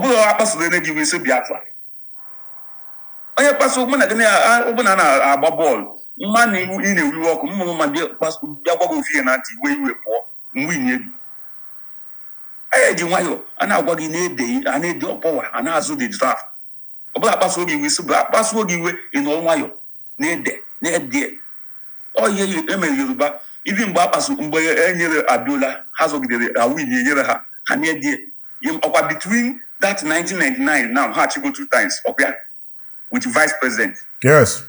Bụrụ akpasoro gị iwe isi Biafra. Onye kpasu mụ na gị ọbụna na-agba bọọlụ mma na iwu ị na-ewiwe ọkụ mma mma bịa bịa gwa gị ofu ihe na ntị iwe iwe pụọ mgbe inye gị. A eji nwayọọ a na-agwa gị na-ede a na-ede ọpọwa a na-azụ the draft. Ọ bụla akpasuo gị iwe isi bụ akpasuo gị iwe ị nọrọ nwayọọ na-ede na-ede. Ọ ihe emere Yoruba ibi mgbe akpasu mgbe e nyere Abiola ha zọgidere ha win enyere ha ha na-ede ọkwa between that 1999 now ha achigo two times ọkwa with vice president. Yes.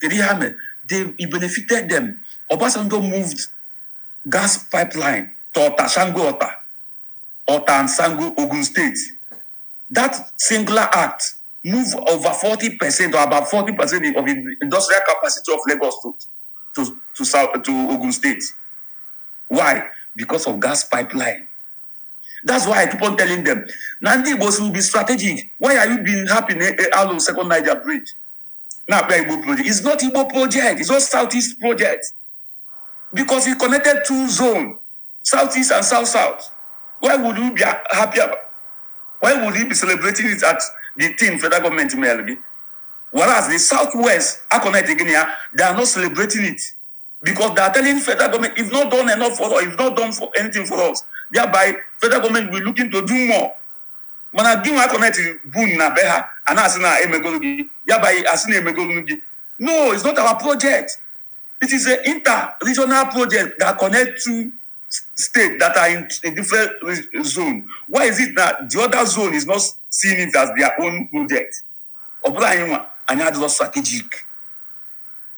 Kedu ihe ha mere? They it benefited them. Obasanjo moved gas pipeline to Ota, Shango Ota, Ota and Sango, Ogun State. That singular act moved over 40% or about 40% of the industrial capacity of Lagos to South, to Ogun State. Why? Because of gas pipeline. That's why I keep on telling them, Nandi Igbos will be strategic. Why are you being happy in Alo Second Niger Bridge? Now, Igbo project. It's not Igbo project. It's not Southeast project. Because it connected two zones, Southeast and South South. Why would you be happy about? Why would you be celebrating it at the thing federal government may? Whereas the Southwest, are connected again, they are not celebrating it because they are telling federal government, if not done enough for us, if not done for anything for us, thereby federal government will looking to do more. Mana gị nwa connect bun na be ha a na-asị na emegolu gị thereby asị na emegolu gị. No, it's not our project. It is an inter-regional project that connect two states that are in different zone. Why is it that the other zone is not seeing it as their own project? Ọ bụrụ anyị nwa anyị adịrọ strategic.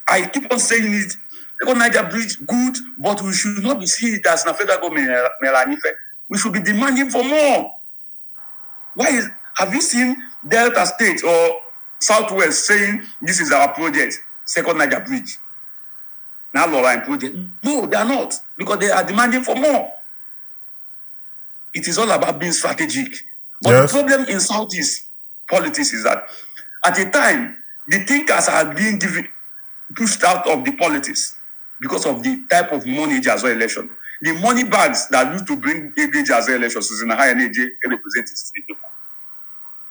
I keep on saying it. Second Niger Bridge, good, but we should not be seeing it as na federal government mere anyị ife. We should be demanding for more. Why is have you seen Delta State or Southwest saying this is our project, Second Niger Bridge? Now Laura project. No, they are not, because they are demanding for more. It is all about being strategic. But Yes. the problem in Southeast politics is that at a time, the thinkers are being given, pushed out of the politics because of the type of money as well election. The money bags that used to bring ego as elections is in a higher age representatives the people.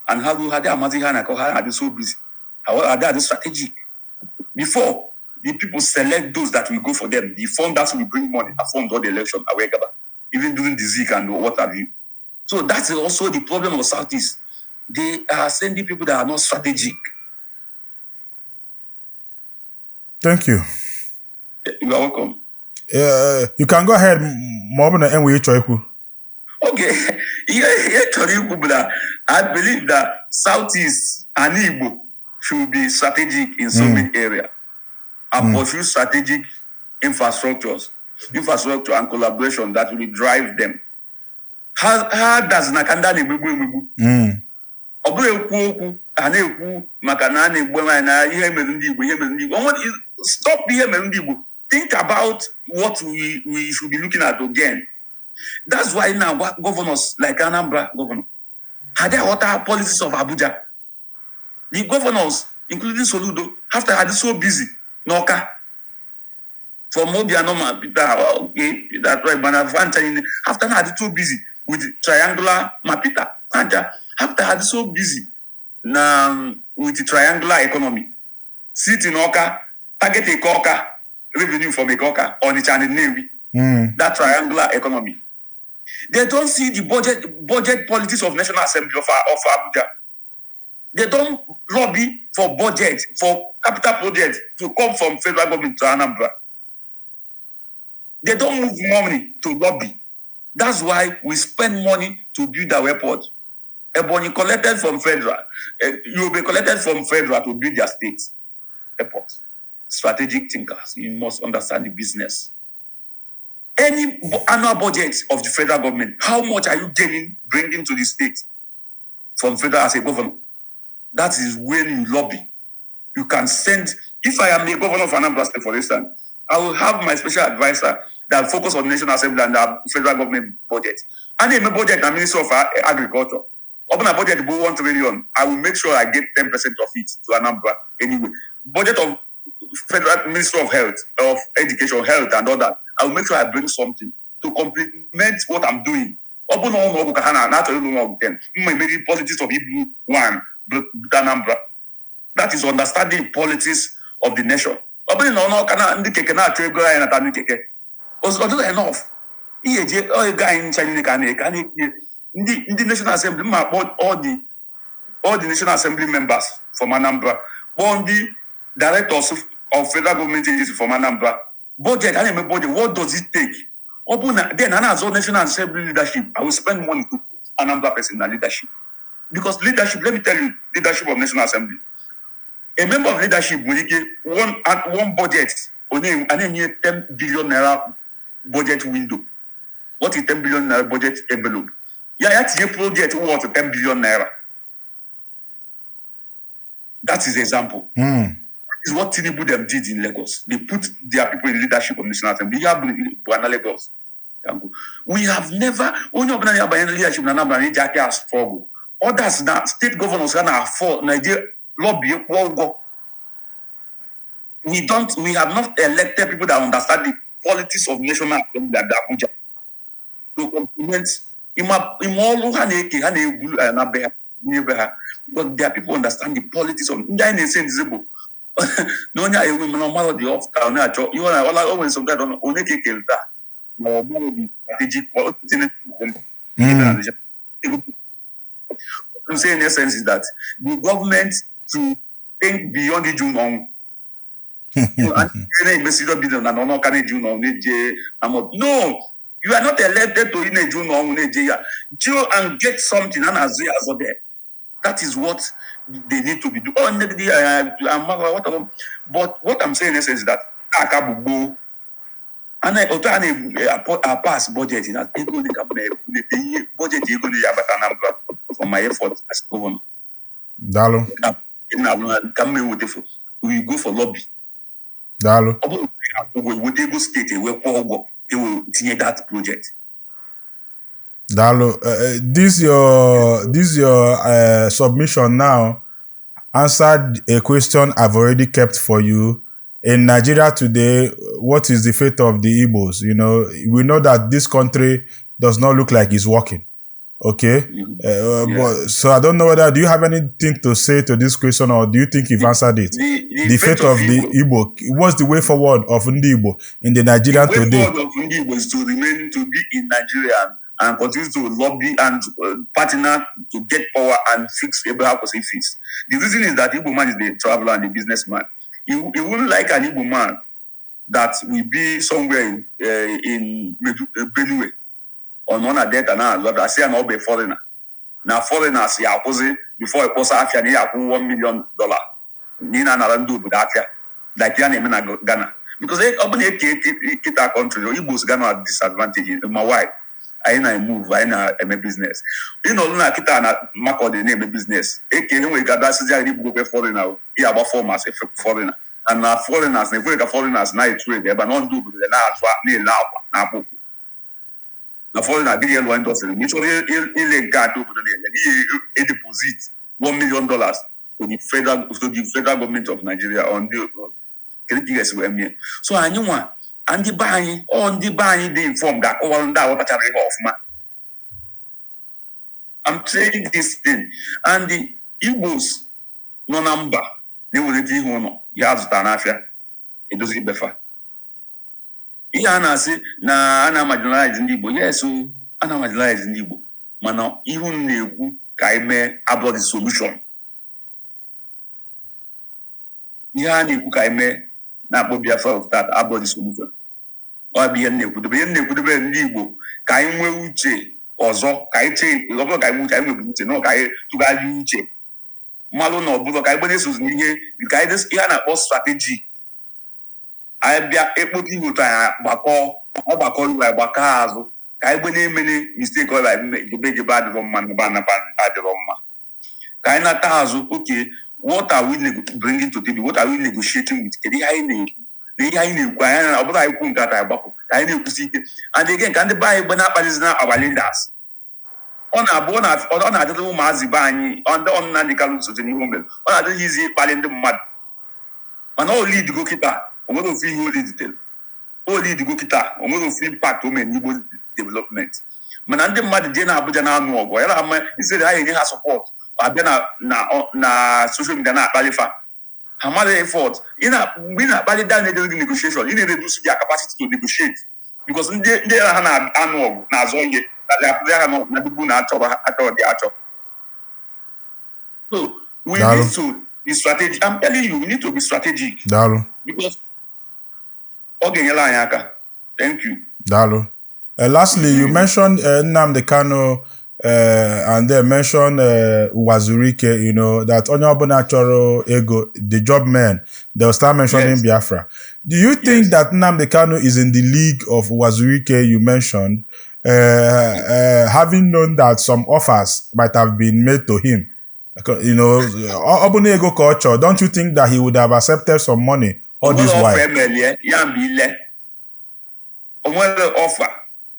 And how do they amazi ha na ha are so busy? How are they strategic? Before the people select those that will go for them, the funders will bring money and fund all the election away gaba, even during the Zik and what have you. So that's also the problem of Southeast. They are sending people that are not strategic. Thank you. You are welcome. You can go ahead ma ọ bụ na enweghị ịchọ ikwu. Okay, ihe ihe chọrọ ikwu bụ na I believe that Southeast and Igbo should be strategic in so many areas and pursue strategic infrastructure and collaboration that will drive them. Ha does na ka ndị a na-emegbu emegbu. Ọ bụrụ ekwu okwu a na-ekwu maka na a na-egbu nwaanyị na ihe mere ndị Igbo ihe mere ndị Igbo. Stop ihe mere ndị Igbo. Think about what we should be looking at again. That's why now governors like Anambra governor had they aghọta policies of Abuja. The governors, including Soludo, after had so busy n'Ọka from Obiano ma Peter, okay, Peter right, mana Vancha niile, after na adị too busy with triangular ma Peter Vancha, after had so busy na with the triangular economy. Sit in Ọka, target Eke Ọka, revenue from Eke Ọka, Onitsha and Nnewi. That triangular economy. They don't see the budget politics of National Assembly of Abuja. They don't lobby for budget, for capital project to come from federal government to Anambra. They don't move money to lobby. That's why we spend money to build our airport. Ebonyi collected from federal. You will be collected from federal to build their state airport. Strategic thinkers, you must understand the business. Any annual budget of the federal government, how much are you gaining, bringing to the state from federal as a governor? That is when you lobby. You can send, if I am the governor of Anambra State, for instance, I will have my special advisor that focus on National Assembly and the federal government budget. And in my budget, the Minister of Agriculture. Open a budget go 1 trillion. I will make sure I get 10% of it to Anambra anyway. Budget of Federal Ministry of Health, of Education, Health, and all that. I will make sure I bring something to complement what I'm doing. Ọ bụ na ụlọ ọgwụ ka ha na-achọ ịlụ ụlọ ọgwụ 10, mma emeri politics of ibu one bute Anambra. That is understanding politics of the nation. Ọ bụrụ na ọnụ ọka na ndị keke na-achọ ego anyị nata ndị keke, ọ dịghị enough. Ihe eji ego anyị ncha niile ka a na-eke a na-etinye ndị National Assembly. Mma akpọ all the National Assembly members from Anambra, kpọọ ndị directors of federal government agency from Anambra. Budget a na-eme, budget, what does it take? Ọ bụ na then a na-azọ National Assembly leadership, I will spend money to put Anambra person na leadership, because leadership, let me tell you, leadership of National Assembly, a member of leadership nwere ike one at one budget, onye a na-enye 10 billion naira budget window. What is 10 billion naira budget envelope? Ya tinye project worth 10 billion naira. That is example. Is what Tinubu them did in Lagos. They put their people in leadership of National Assembly. Ya bụ na Lagos. We have never, onye ọbụla na-abanye na leadership na Anambra na-eji aka ya struggle. Others na state governors ga na-afọ na-eje lobby kwụọ ụgwọ. We don't, we have not elected people that understand the politics of National Assembly at Abuja to complement ime ọrụ ha na-eke ha na-egwu na be ha n'ebe ha, but their people understand the politics of ndị anyị na-ese nzizi bụ na onye a enwe mana ọmalụ dị off ka ọ na-achọ ihe ọ na ọla o nwere some kind onye ka ekele taa ma ọ bụrụ the strategic. I'm saying in essence is that the government to think beyond the June on na-emesi bido na n'ọnụ na-eji ụlọ na-eje. No, you are not elected to ị na-eji ụlọ ọnwụ na-eje ya. Go and get something a na-azụ ya azụ there. That is what they need to be doing. Oh, but what I'm saying in essence is that aka bụ gboo otu a na-pass budget na ego ole ka m na-ebulite ihe budget, ego na ya abata Anambra for my effort as governor. Daalụ. Ka m eweta, we go for lobby. Daalụ. Ọ bụrụ na ụgwọ eweta ego steeti ewe kwụọ ụgwọ ewe tinye that project. Daalụ. This your submission now answered a question I've already kept for you. In Nigeria today, what is the fate of the Igbos? We know that this country does not look like it's working. Okay. Yeah. But, so I don't know whether, do you have anything to say to this question or do you think you've answered it? The The fate of the Igbo, Igbo. What's the way forward of Ndi Igbo in the Nigerian The way today? forward of Ndi Igbo is to remain to be in Nigeria and continue to lobby and partner to get power and fix Abraham fix. The reason is that Igbo man is the traveler and the businessman. You wouldn't like an Igbo man that will be somewhere in Benue or nọ na Delta na azụ asị ya na ọ bụ foreigner, na foreigners ya akwụzi before ịkpọsa afịa na ya akwụ $1 million na ị na-anara ndị obodo afịa like ya na-eme na Ghana, because ọ bụ na eke kịta country, Igbos Ghana at disadvantage. Ma why? Anyị na-emove, anyị na-eme business. Ịnọrụ na kịta na Makurdi na-eme business, eke enwere ka abịa anyị igbugokwe foreigner, ị agba form as a foreigner, and na foreigners na-ekwere ka foreigners na-etrade ebe a na ndị obodo na-azụ na-ele akwa na akpụkpọ na foreigner adịghị elu industry. Ma ị chọrọ ile nke a ndị obodo na-ele, ihe e deposit $1 million to the federal government of Nigeria on the kedu ka ị ga-esi wee mie. So anyị nwa ndị be anyị, ọ ndị be anyị dị inform ga-akọwara ndị aghọtachara ihe ọfụma. I'm saying this thing, and the Igbos nọ na mba na-ewelite ihe ụlọ ya zụtara n'afịa edozi ibefa. Ihe a na-asị na a na-marginalize ndị Igbo, yes o, a na-marginalize ndị Igbo, mana ihu m na-ekwu ka anyị mee abụọ the solution. Ihe a na-ekwu ka anyị mee na-akpọ Biafra of that abụọ the solution. Ọ bụ ihe m na-ekwudobe, ihe m na-ekwudobe ndị Igbo, ka anyị nwee uche ọzọ, ka anyị chee. Ọ bụrụ ka anyị nwee uche, anyị nweburu uche nọ, ka anyị tụgharịa uche mmalụ na ọbụla ka anyị gbanye sozi n'ihe ka anyị ihe a na-akpọ strategy. Anyị bịa ekpote ihe otu anyị gbakọ ọgbakọ iwe, anyị gbakọ azụ ka anyị gbe na-emene mistake ọbịa jebe jebe adịrọ mma, naba anaba adịrọ mma, ka anyị nata azụ. Okay, what are we bringing to table? What are we negotiating with? Kedu ihe anyị na-ekwu na ihe anyị na-ekwu anyị ọ bụrụ anyị kwu nke ata anyị gbapụ, ka anyị na-ekwusi ike. And again, ka ndị be anyị gbe na-akpalizi na our leaders. Ọ na-abụ ọ na-adịrị ụmụazị be anyị ndị ọnụna ndị kalụ sote n'ihe o mere, ọ na-adịghị izi ịkpali ndị mmadụ, mana o lead go kịta, o nwere ofu ihe o leaditere, o lead go kịta, o nwere ofu impact o mere n'Igbo development. Mana ndị mmadụ jee na Abuja na-anụ ọgụ ya na-ama isere ha enye ha support, abịa na social media na-akpali fa ha mara effort. Mgbe ị na-akpali down na gị negotiation, ị na-reduce their capacity to negotiate, because ndị ha na-anụ ọgụ na-azọ ihe na ha na dugbu na achọrọ achọrọ dị achọ. So we Daalụ. need to be strategic. I'm telling you, we need to be strategic Daalụ. because ọ ga-enyere anyị aka. Thank you. Daalụ. Lastly, you mentioned Nnamdi Kanu and then mentioned Uwazuruike, that onye ọbụla chọrọ ego, the job men, they'll start mentioning Biafra. Do you think that Nnamdi Kanu is in the league of Uwazuruike you mentioned, having known that some offers might have been made to him? Ọ bụ na ego ka ọ chọrọ, don't you think that he would have accepted some money all this Onwere while? Offer emelie ya mgbe ile onwere offer,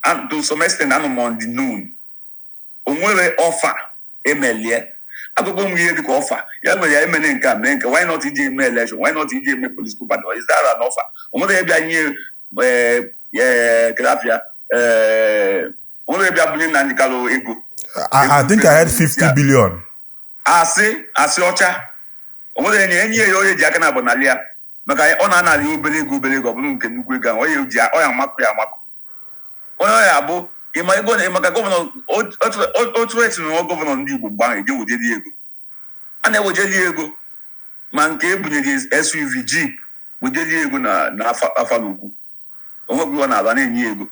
and to some extent anọ m on the known. Onwere offer emelie akụkọ m ihe dịka offer ya mere ya emene nke a mee nke. Why not ije eme election? Why not ije eme political party? Is that an offer? Onwere bịa nye kedafia onwere bịa bunye Nnamdi Kanu ego. I think I heard 50 billion. Asị asị ọcha onwere enye enyi ya onye ji aka na abụ ya maka ọ na-anarị obere ego obere ego ọ bụrụ nke nnukwu ego ahụ onye ji ọ ya amakụ ya amakụ onye ọ ya abụ ịma ego na maka governor otu esi na governor ndị Igbo mgbe ahụ eje wejeli ego a na-ewejeli ego ma nke ebunyere SUV jeep wejeli ego na Afaraukwu onwegị ọ na-aba na-enye ego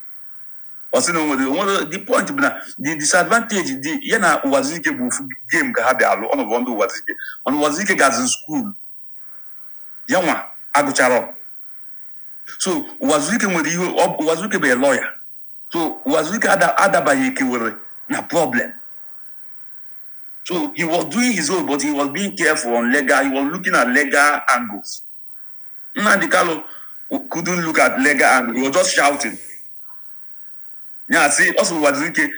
ọ sị na onwere. The point bụ na the disadvantage dị ya na Uwazuruike bụ ofu game ka ha bịa alụ ọnọbụ ndị Uwazuruike, mana Uwazuruike gazi school ya nwa agụchara. So Uwazuruike nwere ihe Uwazuruike bụ a lawyer, so Uwazuruike adabaghị ekewere na problem. So he was doing his own, but he was being careful on legal. He was looking at legal angles. Nnamdi Kanu couldn't look at legal angle. He was just shouting. Yeah, see, also Uwazuruike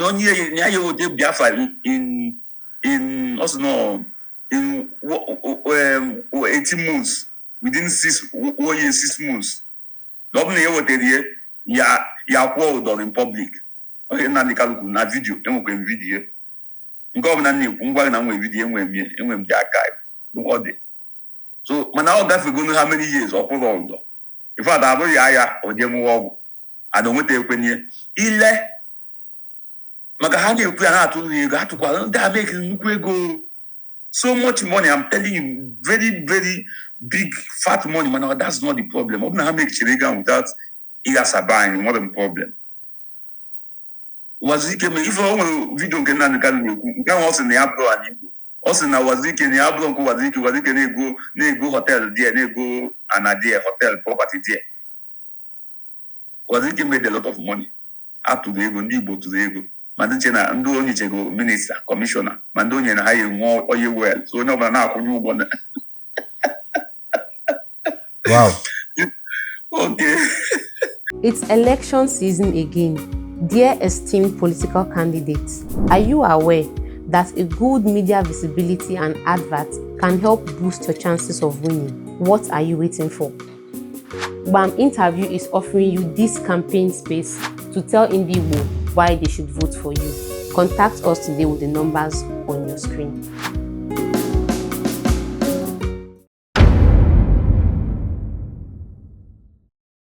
onye ya ya wote Biafra in also no in 18 months, within 6, 1 year 6 months. Na ọ bụ na ya wetara ihe ya ya kwụọ ụdọ in public. Onye Nnamdi Kanu kwuru na video, enwekwa m video nke ọbụla m na-ekwu ngwa gị na nwere video, enwere m ya, enwere m the archive ọ dị. So mana ọ gafegonu how many years ọ kwụrụ ụdọ. In fact, abụghị ya ya o jee ṅụwa ọgwụ ada onweta ekwenye ile maka ha na-ekwu ya na-atụrụ ya ego atụkwara ndị a make nnukwu ego, so much money. I'm telling you, very very big fat money. Mana that's not the problem. Ọ bụ na ha mekichere ego ahụ without ịghasaba anyị nwere m problem. Uwazuruike mere ife o nwere video nke Nnamdi Kanu na-ekwu nke ahụ ọ sị na ya bụrụ ala Igbo ọ sị na Uwazuruike na ya bụrụ nke Uwazuruike Uwazuruike na-ego hotel die na-ego ana die hotel property die. Uwazuruike made a lot of money. Atụrụ ego ndị Igbo tụrụ ego ma ndị che na ndị onye chego minister, commissioner, ma ndị onye na ha enwe oye well, so onye ọbụla na-akwụnye ụgwọ na Okay. It's election season again. Dear esteemed political candidates, are you aware that a good media visibility and advert can help boost your chances of winning? What are you waiting for? BAM Interview is offering you this campaign space to tell Ndigbo why they should vote for you. Contact us today with the numbers on your screen.